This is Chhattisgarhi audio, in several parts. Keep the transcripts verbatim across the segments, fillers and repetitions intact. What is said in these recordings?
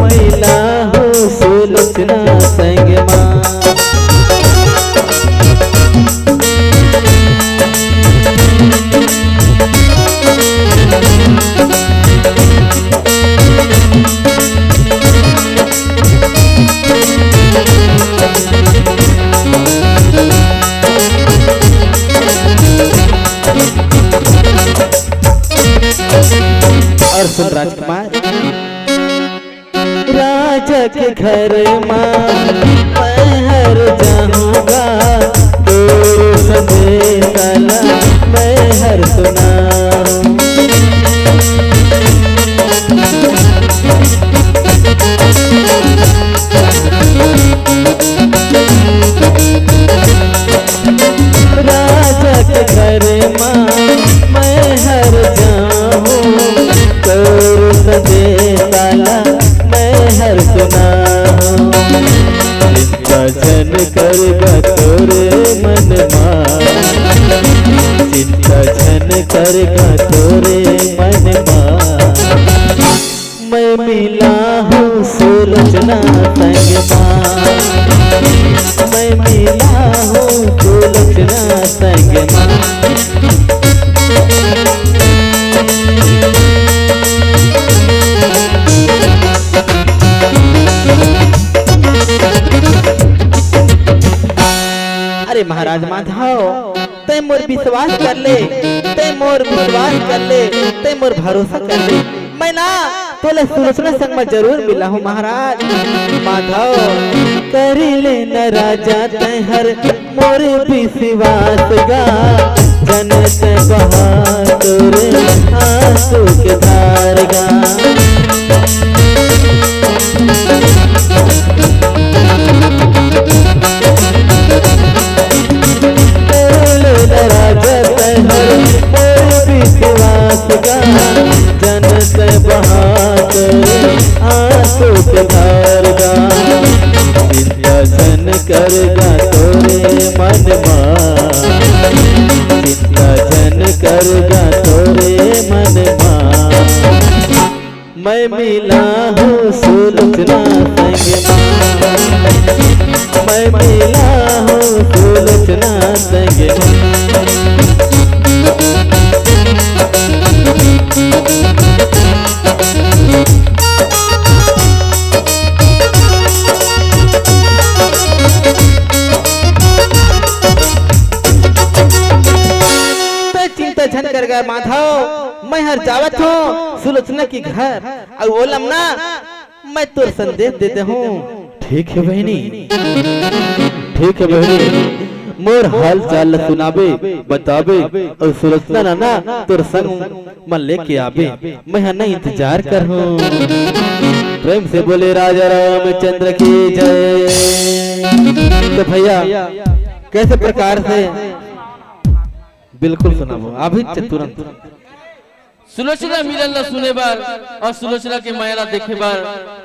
मिला हो सुलोचना संग मा। और सुन राजकुमार, राजा के घर मा मैं हर जाहूँगा, तोर संदेश ला मैं हर सुनाहूँ। राजा के घर मा मैं हर जाहूँ, तोर संदेश ला मैं हर सुनाहूँ। चिंता झन कर गा तोरे मन मा, चिंता झन कर गा तोरे मन मा। मैं मिला हूँ सुलोचना संग मा, मैं मिला हूँ सुलोचना संग मा। अरे महाराज माधव, तैं मोर विश्वास कर ले, तैं मोर विश्वास कर ले, तैं मोर भरोसा कर ले। मैं ना तोला सुलोचना संग म जरूर मिलाहूँ महाराज। माधव, करी ले न राजा तैं हर मोर विश्वास गा, जन तैं बहा तोर आंसू के धार गा। तोले दरवाजा तैं हर मोर विश्वास गा, जन तैं बहा तोर आंसू के धार गा। चिंता झन कर गा तोरे मन मा, चिंता झन कर गा तोरे मन मा। मैं मिला हूँ सुलोचना संग मा, मैं मिला हूँ सुलोचना संग मा। तैं चिंता झन कर गा माधव, मैं हर जावत हूँ सुलोचना के घर। अउ ओला ना मैं तोर संदेश दे देहूँ। ठीक हे बहिनी, ठीक हे बहिनी, मोर हाल चाल ल सुनाबे, बताबे, अउ सुलोचना नाना तोर संग म लेके आबे, मैं ह ना इंतजार करहूँ। प्रेम से बोले राजा रामचंद्र की जय। तो भैया, कैसे प्रकार से, बिल्कुल सुनाबो अभी तुरंत। सुलोचना मिलन ला सुने बर अउ सुलोचना के मया ला देखे बर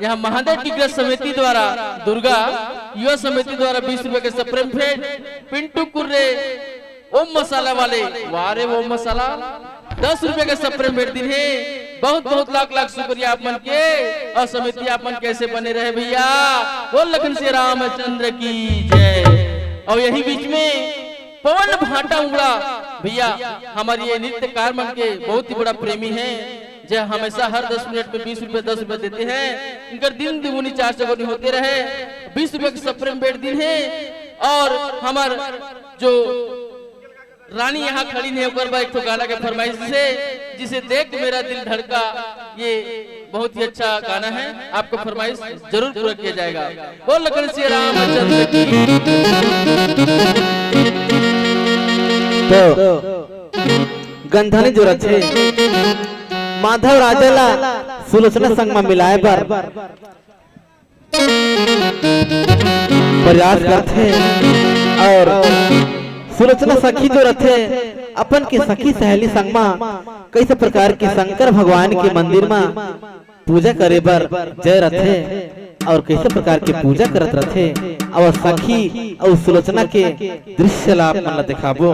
यहाँ महादेव टिकरा समिति द्वारा, दुर्गा युवा समिति द्वारा बीस रुपए के सप्रेम भेंट, पिंटू कुर्रे, ओम मसाला वाले, वाह रे ओम मसाला, दस रुपए के सप्रेम भेंट दिन हे। बहुत बहुत लाख लाख शुक्रिया आप मन के, अउ समिति आप मन के ऐसे बने रहे भैया। बोल लखन श्री रामचंद्र की जय। अउ यही बीच में पवन भाटा उमड़ा भैया, हमारे ये नृत्यकार मन के बहुत ही बड़ा प्रेमी है, जो हमेशा हर दस मिनट में बीस रुपए, दस रुपए देते हैं। इनकर दिन दुगुनी चार चौगुनी होते रहे। बीस रुपए के सप्रेम भेंट दिन हे। अउ हमार जो रानी यहाँ खड़ी हे, ओकर बर एक ठो गाना के फरमाइश हे, जिसे देख मेरा दिल धड़का। ये बहुत ही अच्छा गाना है, आपका फरमाइश जरूर पूरा किया जाएगा। बोल लखन श्री रामचंद्र की। तो गंधानी जो रथे माधव राजा ला सुलोचना संग म मिलाए बर प्रयास करथे अउ सुलोचना सखी जो रथे अपन के सखी सहेली संग म कइसे प्रकार के शंकर भगवान के मंदिर म पूजा करे बर जय रथे अउ कइसे प्रकार के पूजा करत रथे अउ सखी अउ सुलोचना के दृश्य ला आप मन ला देखाबो।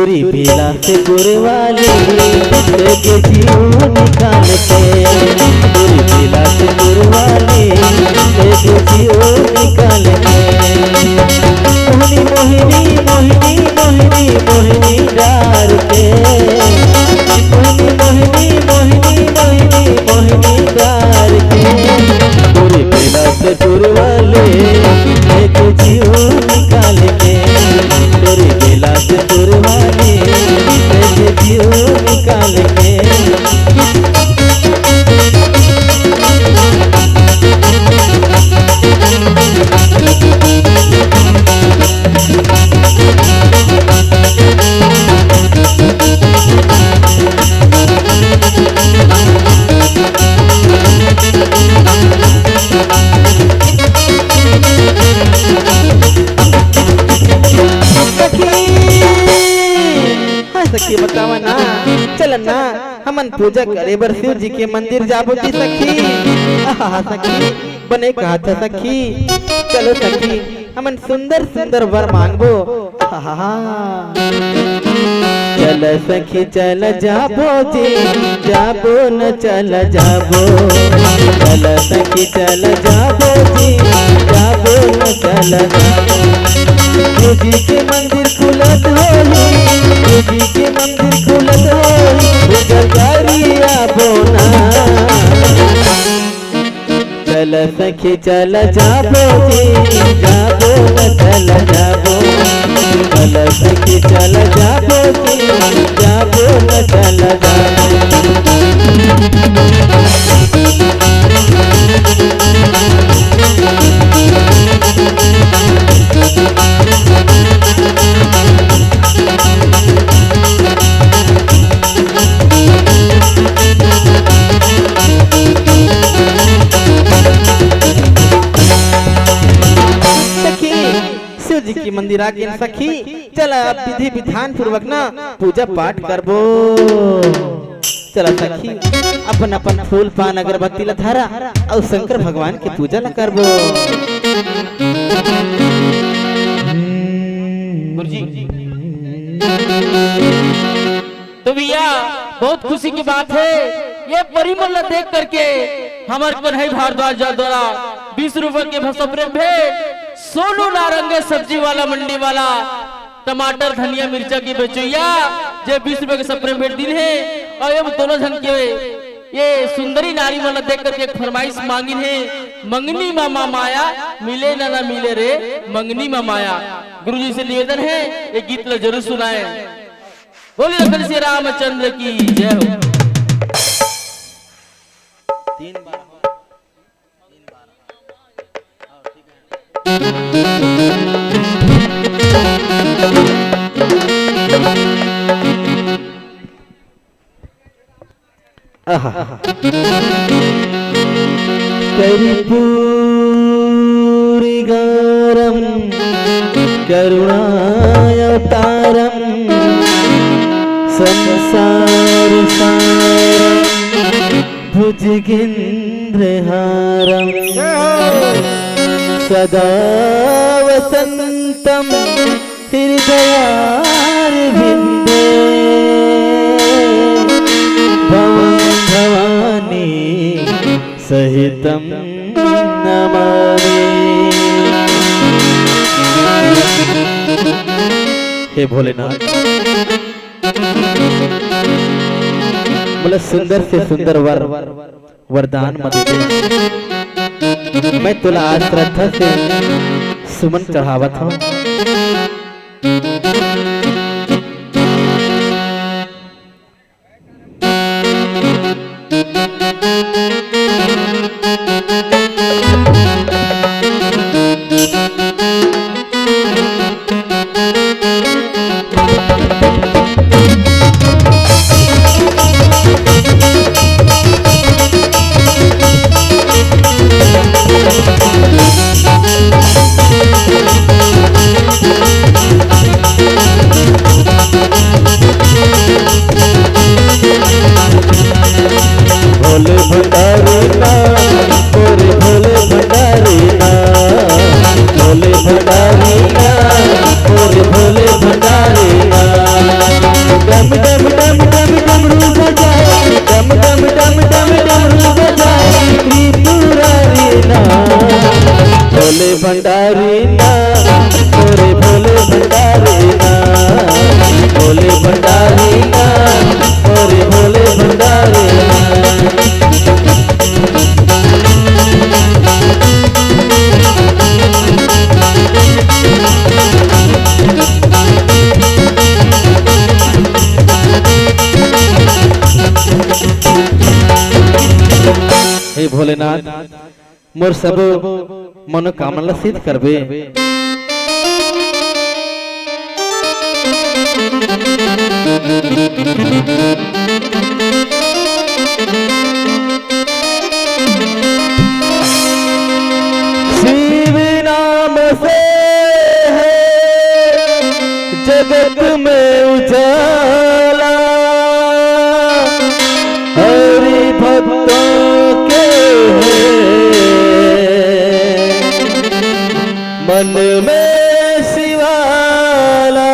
तोरी बिलासपुर वाली, तेके जीव निकाल के। तोरी बिलासपुर वाली, तेके जीव निकाल के। मोहिनी, मोहिनी, मोहिनी, मोहिनी, मोहिनी डार के। मोहिनी, मोहिनी, मोहिनी, मोहिनी, मोहिनी डार के। तोरी बिलासपुर वाली, तेके जीव निकाल के। तोरी बिलासपुर वाली, तेके जीव निकाल के। सखी, हाँ सखी, बतावा ना, चल ना, हमन पूजा करे बर शिव जी के मंदिर जाबो जी सखी। आहा सखी, बने कहा था सखी, चलो सखी, हमन सुंदर सुंदर वर मांगबो। आहा। चल सखी चल जाबो जी, जाबो न चल जाबो। चल सखी चल जाबो जी, जाबो न चल जाबो। शिव जी के मंदिर खुलत होही, शिव जी के मंदिर खुलत होही, पूजा करी आबो ना। चल सखी चल जाबो जी, जाबो न चल जाबो। चल सखी चल जाबो जी, जाबो न चल जाबो। सखी, शिव जी के मंदिर आ गेन सखी, चला अब विधि विधान पूर्वक ना पूजा पाठ करबो। चला सखी, अपन अपन फूल पान अगरबत्ती ला धरा अउ शंकर भगवान के पूजा ला करबो। गुरुजी, तो भैया, बहुत खुशी की बात है, ये परिमल ला देख करके हमारे कन्हई भारद्वाज जी द्वारा बीस रुपए के भसम प्रेम भेंट, सोनू नारंगे सब्जी वाला, मंडी वाला, टमाटर, धनिया, मिर्चा के बेचैया, जे बीस रुपए के सप्रेम भेंट दिन है। और ये दोनों झन के ये सुंदरी नारी मन ला देख करके एक फरमाइश मांगिन है, "मंगनी मा, मा माया मिले ना, ना मिले रे, मंगनी मा माया।" गुरुजी से निवेदन है, ये गीत ला जरूर सुनाए। बोलिए लखन श्री रामचंद्र की जय हो। तीन बार। आहा। कर्पूरगारं करुणावतारं संसारसारं भुजगेन्द्रहारं सदा वसन्तं हृदयारविन्दे भवं भवानी सहितं नमामि। हे भोलेनाथ, मोला सुंदर से सुंदर वर वरदान म दे दे। मैं तोला आज श्रद्धा से सुमन चढ़ावत हूँ। भोलेनाथ, मोर सबो मनोकामना ला सिद्ध करबे। शिव नाम से है जगत में उजाला, हरि भक्तों के है मन में शिवाला।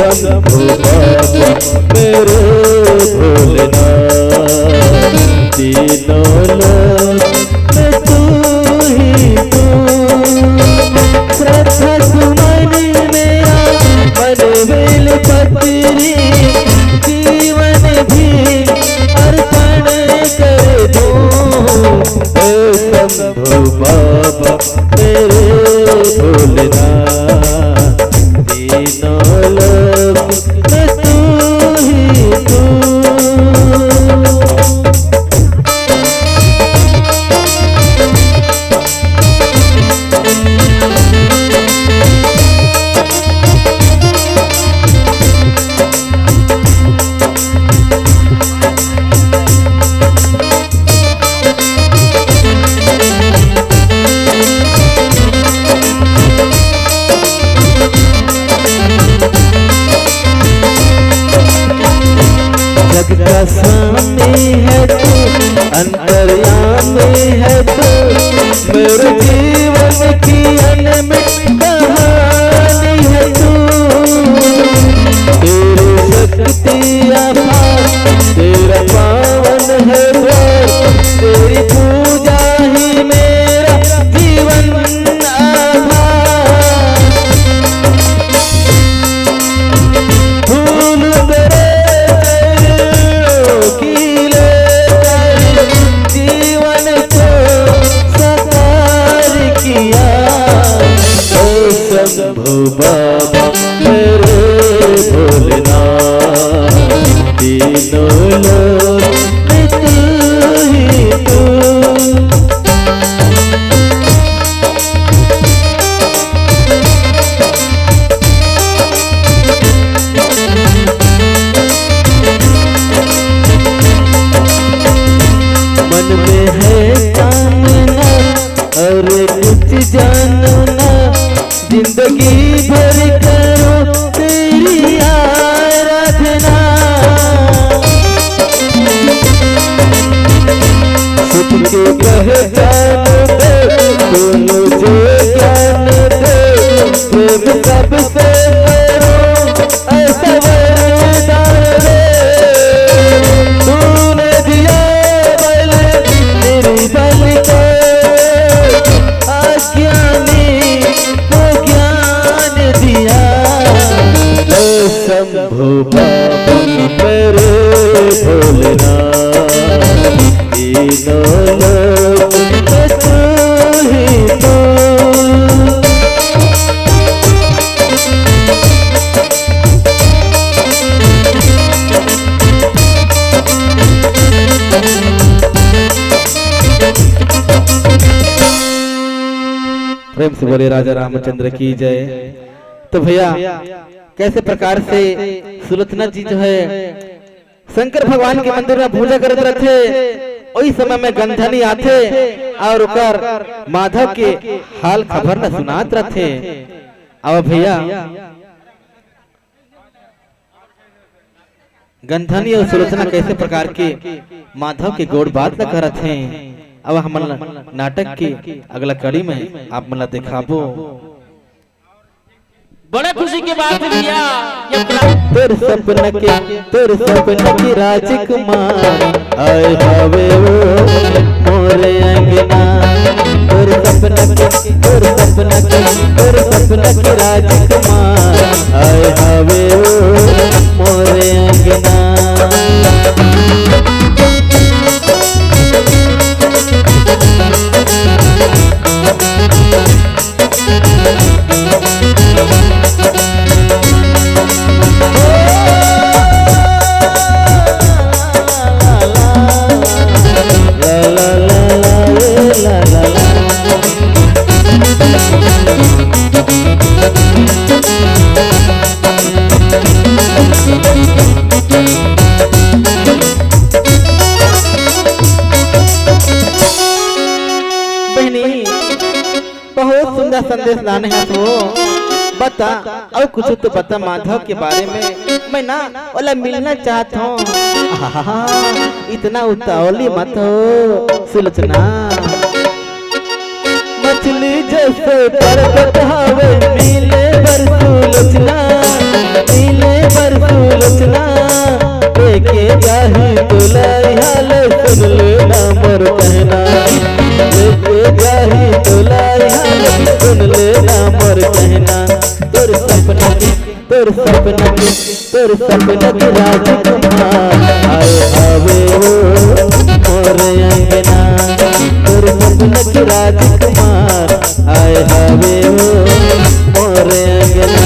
शंभु बाबा मेरे भोलेनाथ, तीनों लोक में तू ही तू। श्रद्धा सुमन मेरा मन बेल पत्री, जीवन भी अर्पण कर दूं। हे शंभु बाबा मेरे भोलेनाथ, तीनों लोक में तू ही तू। जग का स्वामी है तू, अंतर्यामी है तू, मेरे जीवन की अनमिट कहानी है तू। तेरी शक्ति अपार, तेरा पावन है द्वार, तेरी पूजा ही मेरा जीवन आधार। फूल तेरे चरणों की लेकर जीवन को साकार किया। ओ शंभु बाबा मेरे भोलेनाथ, तीनों लोक में तू ही तू। मन में है कामना और कुछ जानना, जिंदगी भर करो तेरी आराधना। सुख के पहचान दे, तू मुझे ज्ञान दे, प्रेम सबसे करो ऐसा वरदान दे। तूने दिया बल, मेरी बल को अज्ञानी को ज्ञान दिया। ओ शंभु बाबा मेरे भोलेनाथ, तीनों लोक में तू ही तू। प्रेम से बोले राजा रामचंद्र की जय। तो भैया, कैसे प्रकार से सुलोचना जी जो है शंकर भगवान के मंदिर में पूजा करत रथे, ओही समय में गंधनी आथे और ओकर माधव के हाल खबर ल सुनात रथे। अब भैया, गंधनी और सुलोचना कैसे प्रकार के माधव के गोड़ बात ल करत हे, अब हमन ल नाटक के अगला कड़ी में आप मन ल दिखाबो। बड़ा खुशी के बात है भैया, ये प्रा- तोर सपना के, तोर सपना के राजकुमार आए हवे वो मोर अंगना। तोर सपना के, तोर सपना के, तोर सपना के राजकुमार आए हवे वो मोर अंगना। बहनी, बहुत सुंदर संदेश लाने हस वो। बता, अउ कुछ तो बता माधव के बारे में। मैं ना ओला मिलना चाहत हूँ। आहा, इतना उतावली मत हो सुलोचना। मछली जैसे परगट हवे मिले बर सुलोचना, मिले बर सुलोचना। लेके जाही तोला इहाँ ले सुन लेना मोर कहना। लेके जाही तोला इहाँ ले सुन लेना मोर कहना। तोर सपना के, तोर सपना के, तोर सपना के राजकुमार आए हवे वो मोर अंगना। तोर सपना के राजकुमार आए हवे वो मोर अंगना।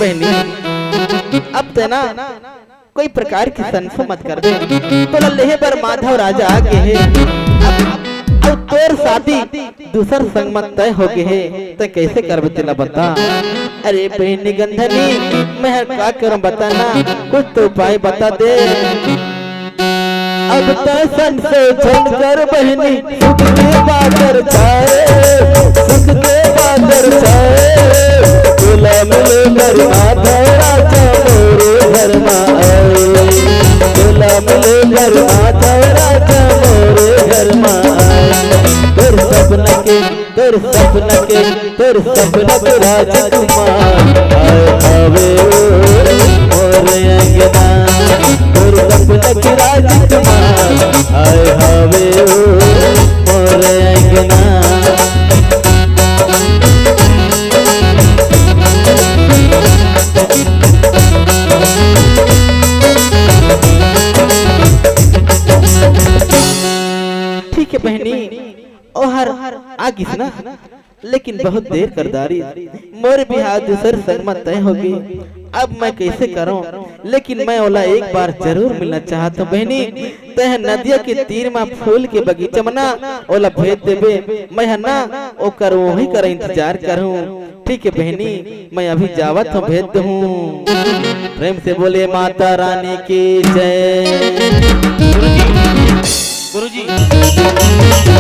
बहनी, अब ते ना कोई प्रकार की संसो मत कर दे। तोला लेहे बर माधव राजा आ गे हे। अब, अब तोर शादी दूसर संग म तय हो गे हे, ते कैसे करबे तेला बता। अरे बहनी गंधनी, मैं हर का करूं बता ना, कुछ तो उपाय बता दे। अब त संसो झन कर बहनी, सुख के बादर छाए, सुख के बादर छाए। तोला मिले बर माधव राजा मोरे घर मा आए, तोला मिले बर माधव राजा मोरे घर मा आए। तोर सपना के, तोर सपना के, तोर सपना के राजकुमार आए हवे वो मोर अंगना। तोर सपना के राजकुमार आए हवे वो मोर अंगना। ठीक है बहनी, ओहर आ गिस ना, लेकिन बहुत देर कर डारिस। मोर बिहाव दूसर संग म तय होगे। अब मैं कैसे करूं? लेकिन मैं ओला एक बार जरूर मिलना चाहत हूं बहनी। तैं नदिया के तीर म फूल के बगीचा म ना ओला भेज देबे। मैं ह ना ओकर वहीं कर इंतजार करहूं। ठीक है बहनी, मैं अभी जावत हूं, भेज दूं। प्रेम से बोले माता रानी की जय। गुरुजी, गुरुजी।